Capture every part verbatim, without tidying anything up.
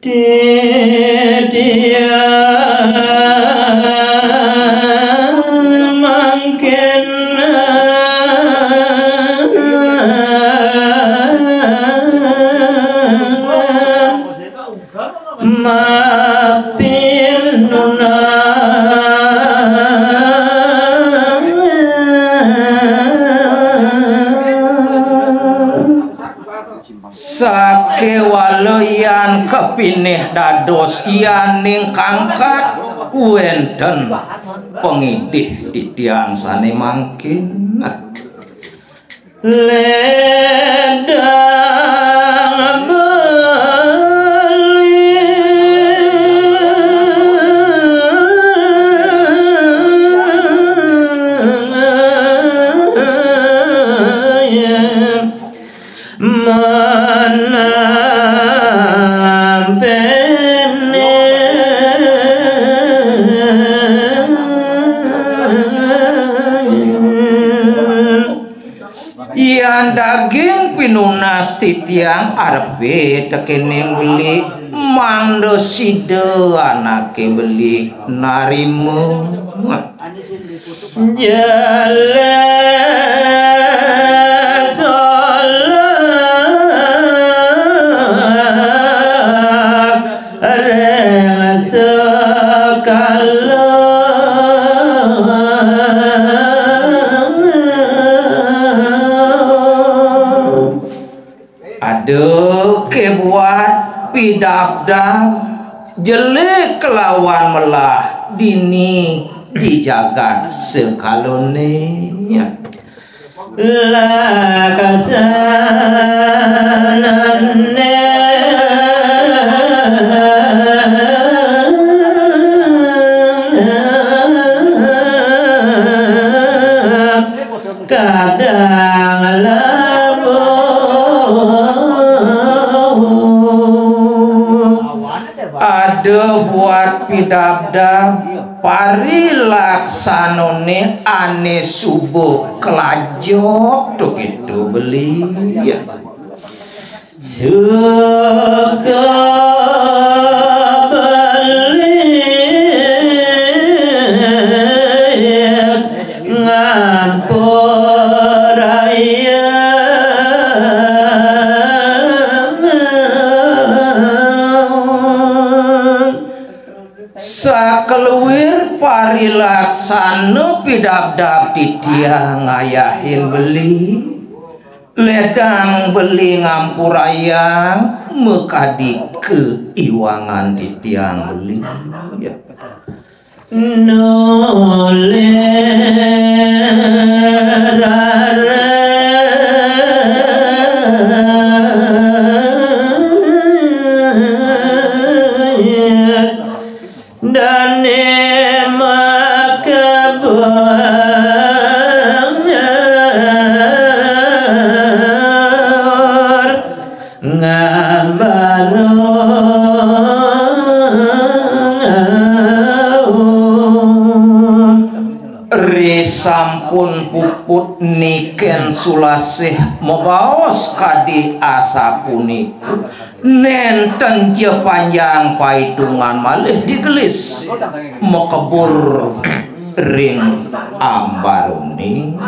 Titiang mangkin mapinunas. Sakéwala yan kapinih dados yaning kangkat, wénten pangidih titiang sané mangkin. Lédang beli manampene. Yan daging pinunas titiang arepé tekéning beli, mangda sida anaké beli narima. Jelé solak ring sekala. Ada ké buat pidabdab, jelé kelawan melah dini di jagat sekalané. Laksanané kadang labuh. Ada buat pidabdab parilaksanané ané suba kelajok, to kéto beli. Ya. Suka beli ngampurayang. Sakeluir parilaksana pidabdab titiang ngayahin beli, ledang beli ngampurayang makadi kaiwangan titiang beli. Ya. Nolih raris dané makebur ngambarung. Ri sampun puput Ni Kén Sulasih mabaos kadi asapunika, nénten ja panjang paitungan malih digelis makebur ring ambaruné.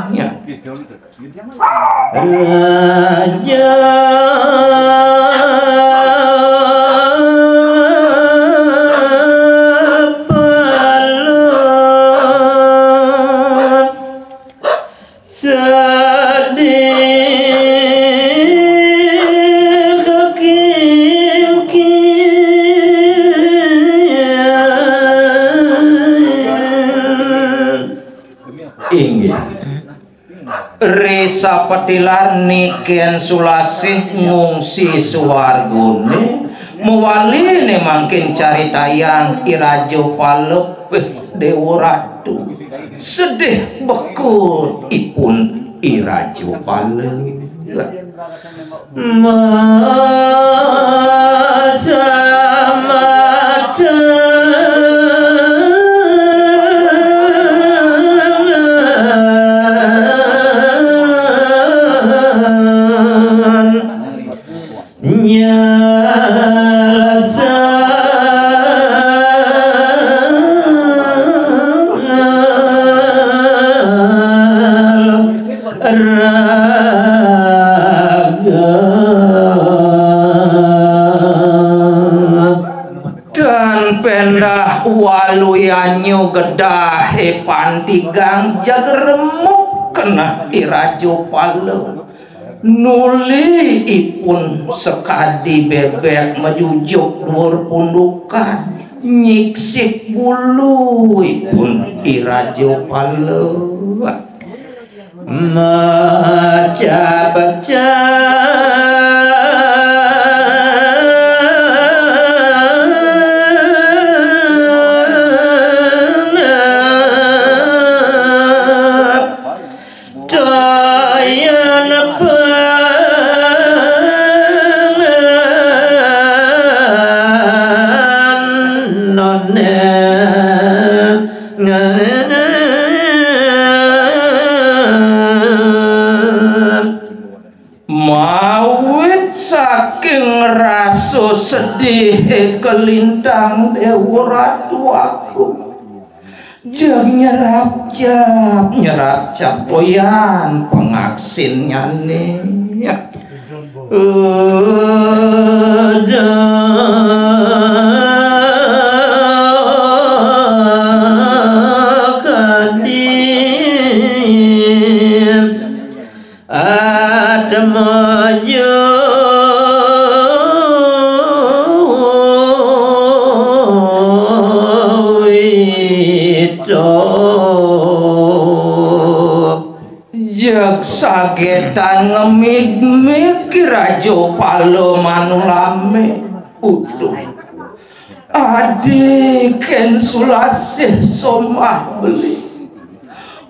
Raja Pala sedih kekingkian. Inggih. Ri sapatilar Ni Kén Sulasih ngungsi suargané, mawaliné mangkin caritayang I Raja Pala, eh, Déwa Ratu. Sedih bekut ipun I Raja Pala. Masa mata nyala Dahe pantigang jagremuk keneh I Raja Pala. Nuli ipun sekadi bebek majujuk duur pundukan, nyiksik bulu ipun I Raja Pala. Maca-baca toyan panoneng. Mawit saking rasa sedih kalintang Déwa Ratu Agung, jeg nyerapcap, nyerapcap toyan pangaksinnyané. Eda kadi atmaja wita. Jeg sagétan ngemig-mig Raja Pala manulami. Uduh. Adi kén sulasih somah beli.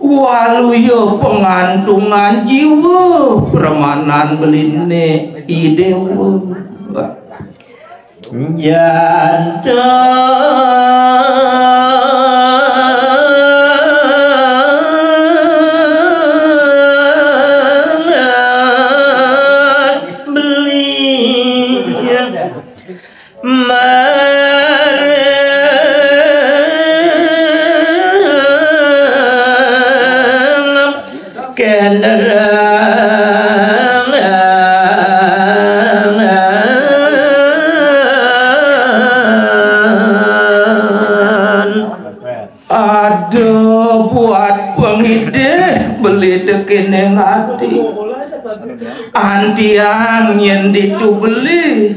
Waluya pangantungan jiwa pramanan beliné I Déwa. Jantung beli marang kenerangan. Ada buat pangidih beli tekéning adi. Antiang yén ditu beli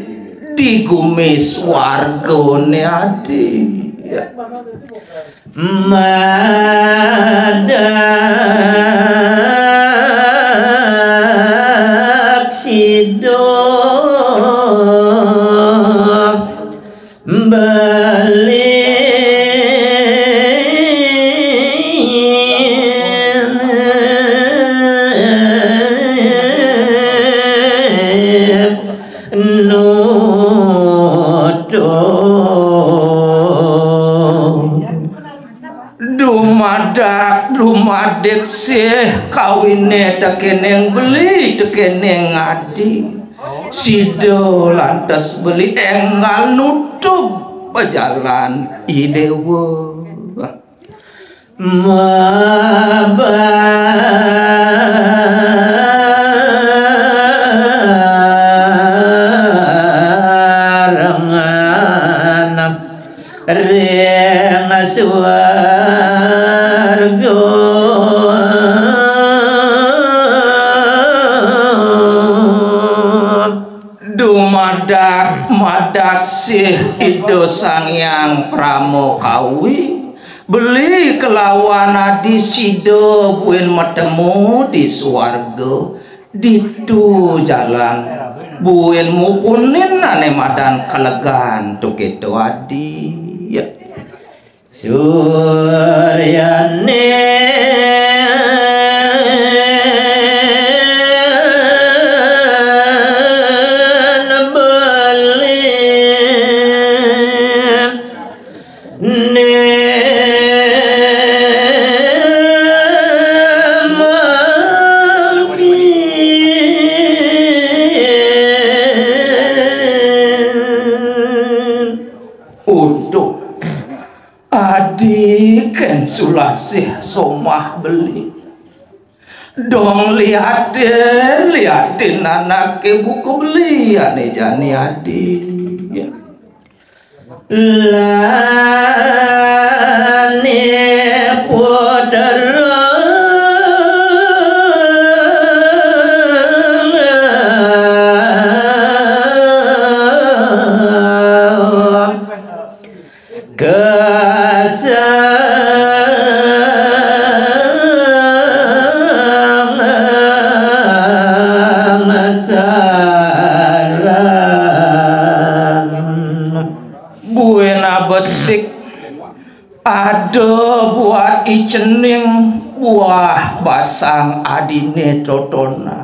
di gumi swargané adi. Madak sida beli nutuh. Dumadak, dumadik sih kawiné tekéning beli, tekéning adi. Sida lantas beli énggal nutup pajalan I Déwa. Mabarengan ring swarga. Dumadak, madak sih Ida Sang Hyang Parama Kawi, beli kelawan adi sida buin matemu di swarga. Ditu jalan buin mupunin ané madan kalegan tukéta adi. Ya. Suryaning beli ning mangkin. Uduh. Adi kén sulasih somah beli. Dong liatin, liatin anaké buka beli ané jani adi. Ya. Lani putra Buena besik ada buat i cening buah basang adine totona.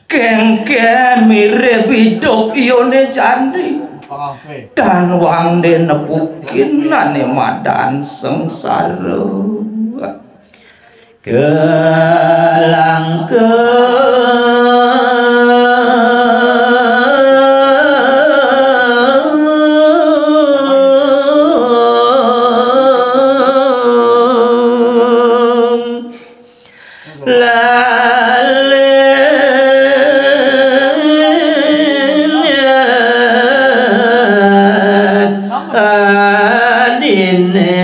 Kengke mirib idup ione jani. Tan wang de nepukin ane madan sengsara. Kelangkeng laleng adine.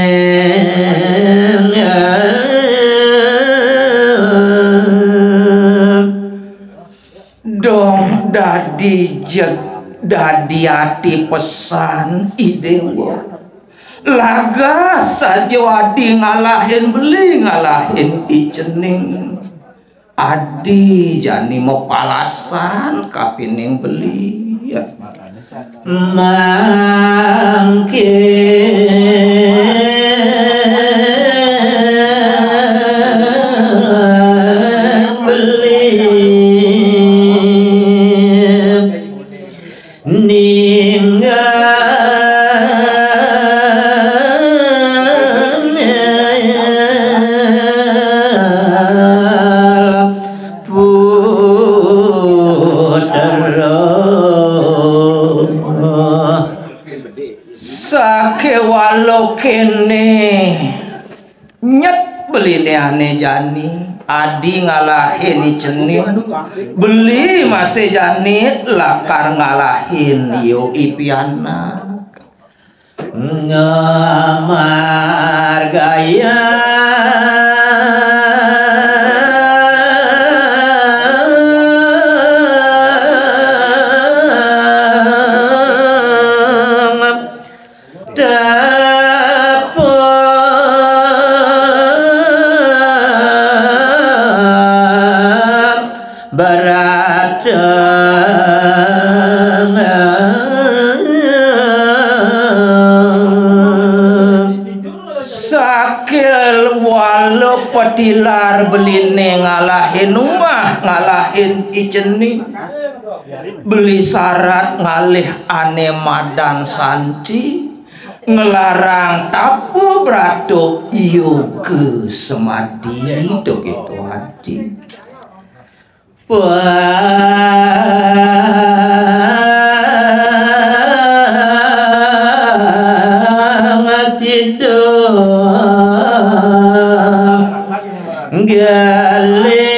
Dong dadi jeg, dadi ati pesan i dewa. Lagas saja adi ngalahin beli, ngalahin i cening. Adi jani mapalasan kapining beli. Mangkin beli ninggal putra. Sakewala kene nyet beline ane jani, adi ngalahin i cening, beli masih jani lakar ngalahin yo i pianak. Ngamargayang tepuk berateng. Sakil walau petilar beline ngalahin umah, ngalahin i cening. Beli sarat ngalih ane madan santi, ngelarang tapa brata yoga semadi, to keto ati. Pangasida galih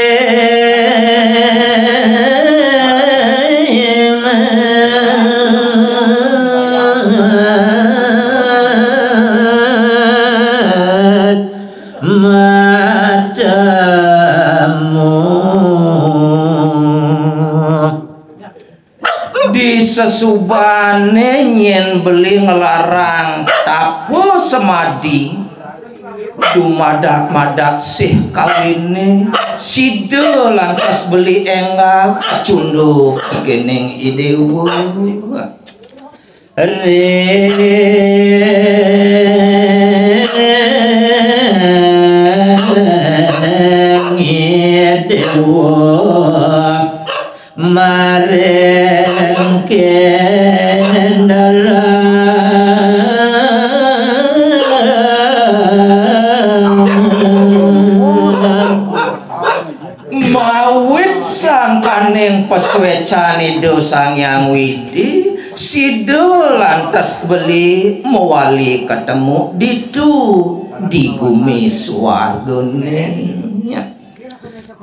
matemu. Di sesubane nyen beli ngelarang tapa semadi, dumadak-madak sih kawine, sida lantas beli enggal cunduk tekening i dewa. Ring i dewa maring kendaraan. Mawit sangkaning pasuecan Ida Sang Hyang Widi, sida lantas beli mawali katemu ditu di gumi suargane.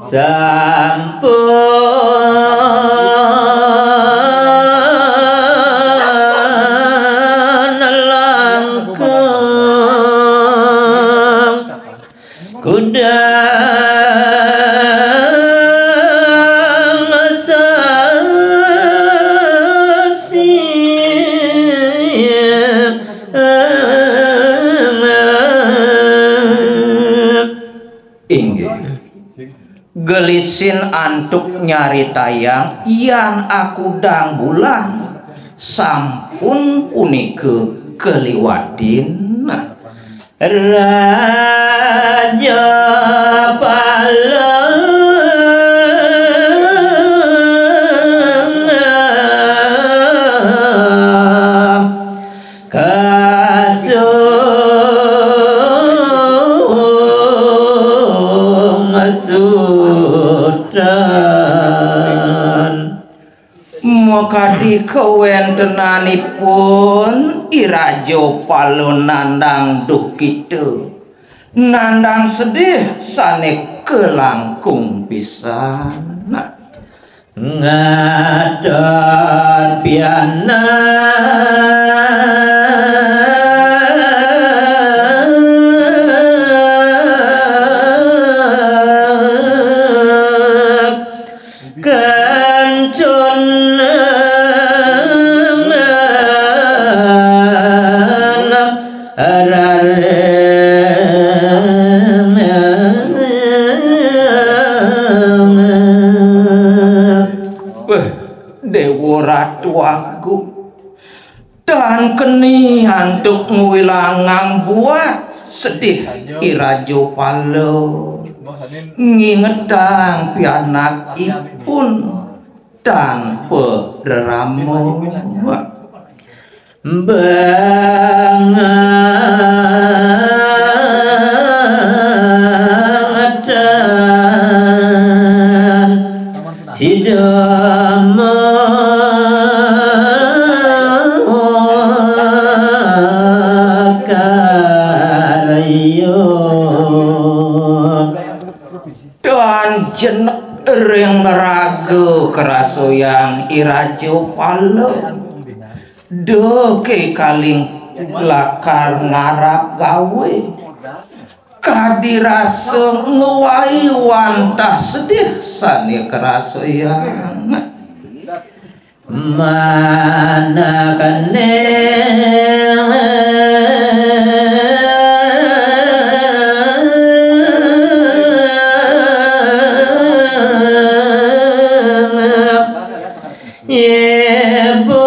Sampun Gelisin antuk nyaritayang yan akudang bulan sampun punika kaliwatin. Raja Pala kasung sutan. Makadi kawentenanipun I Raja Pala nandang dukita, nandang sedih sane kalangkung pisan. Ngatot pianak kancun rareng. Weh, Dewa Ratu Agung, tan keni antuk ngwilangang buat sedih I Raja Pala, ngingetang pianakipun tanpa rerama. Bangetan sida makarya. Tan jenek ring raga karasayang I Raja Pala. Duh, kekaling lakar ngarap gawe. Kadi rasa ngwai wantah sedih sane karasayang. Manakane ibu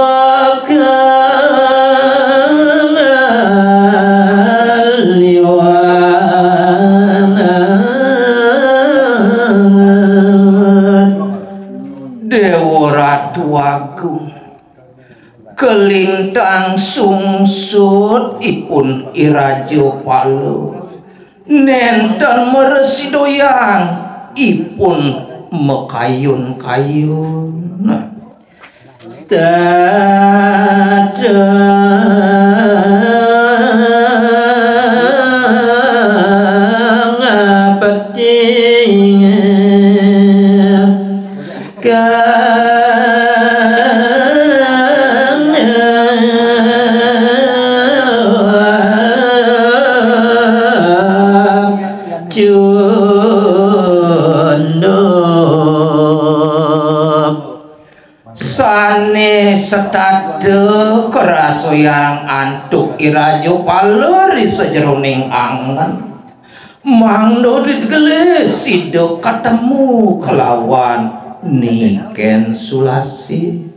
kaliwat. Dewa Ratu Agung, kalintang sungsut ipun I Raja Pala, nenten mrasidayang ipun makayun-kayun. Tata ngapeti kang cunduk. Sane setata karasayang antuk I Raja Pala ri sajeroning angen. Mangda digelis sida katemu kelawan Ni Ken Sulasi.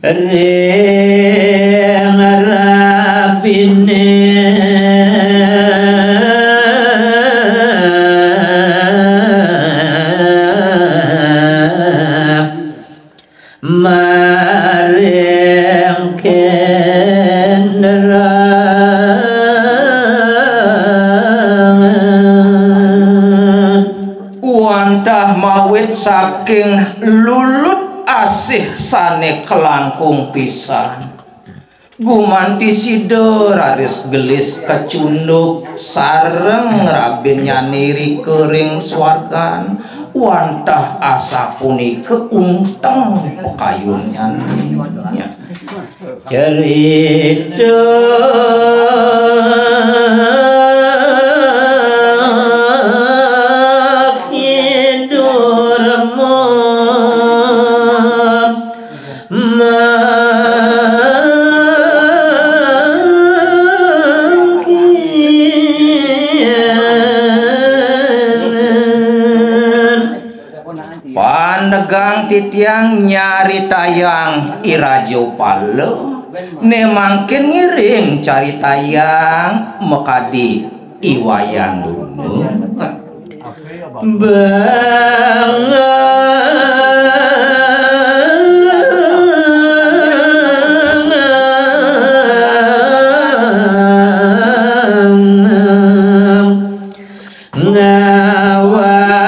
Ring rabine maring kendra. Wantah mawit saking lulut asih sane kalangkung pisan. Gumanti sida raris gelis kacunduk sareng rabinnyané rika ring swargan, wantah asapunika unteng pakayunnyané. Carita Kidurma. Mangkin Titiang nyaritayang I Raja Pala, né mangkin ngiring caritayang makadi I Wayan Durma. Ngawasan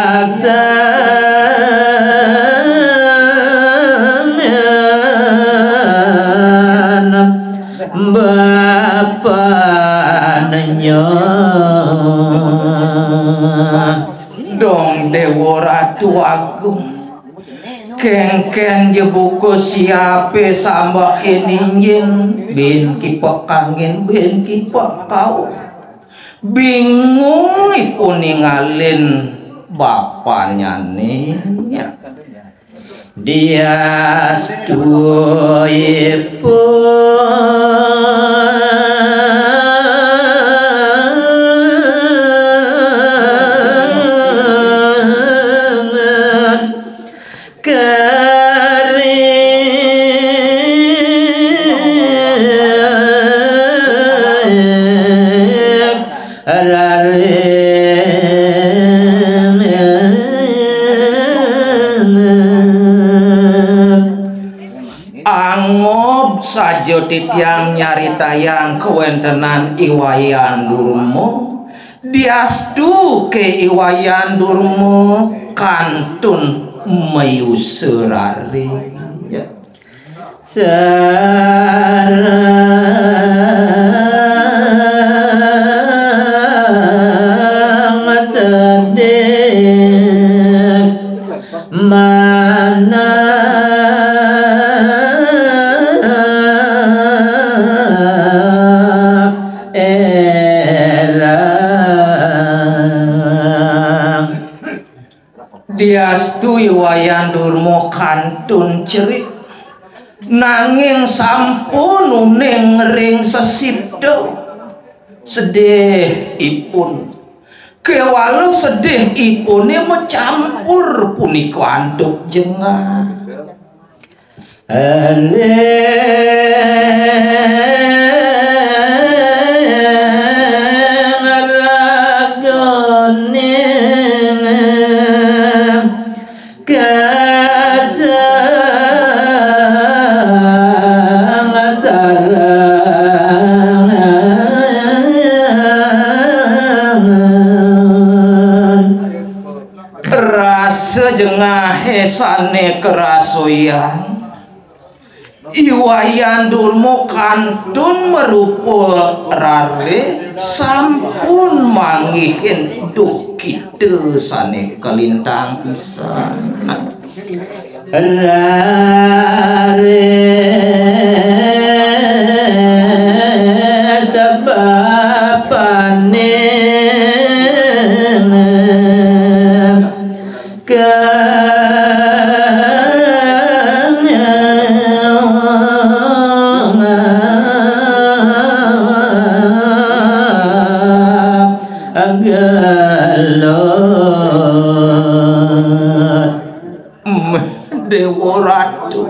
bapannya dong Déwa Ratu Agung. Kéngkén ja buka siapé sambak éninjin, bin kipak angin, bin kipak kau. Bingung ipun ningalin bapanyané. Diastu ipun kari raring. Angob saja titiang nyaritayang kawéntenan I Wayan Durma. Diastu ké I Wayan Durma kantun mayusa raring. Sareng sedih manah éra. Diastu I Wayan Durma kantun cerik, nanging sampun uning ring sesita sedih ipun. Kéwala sedih ipuné macampur punika antuk jengah. Eling ragané kasangsarangan. Rasa jengahé sané karasayang. I Wayan Durma kantun marupa raring, sampun manggihin duh kita sané kalintang pisan. Raring sabapaning Déwa Ratu.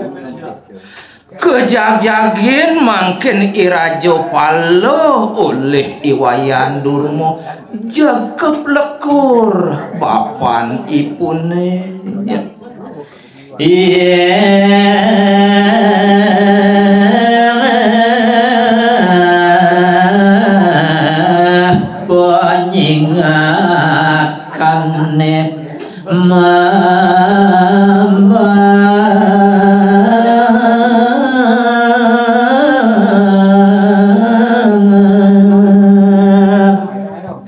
Kajagjagin mangkin I Raja Pala olih I Wayan Durma jegep lekur bapan ipuné. Yéh panyingakané mambah.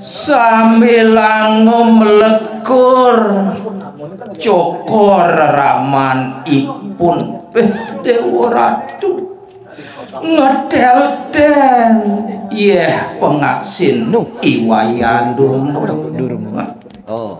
Sambilanga mlekur cokor raman ipun. Eh, Déwa Ratu. Ngetelten. Yéh pangaksin I Wayan Durma. Oh.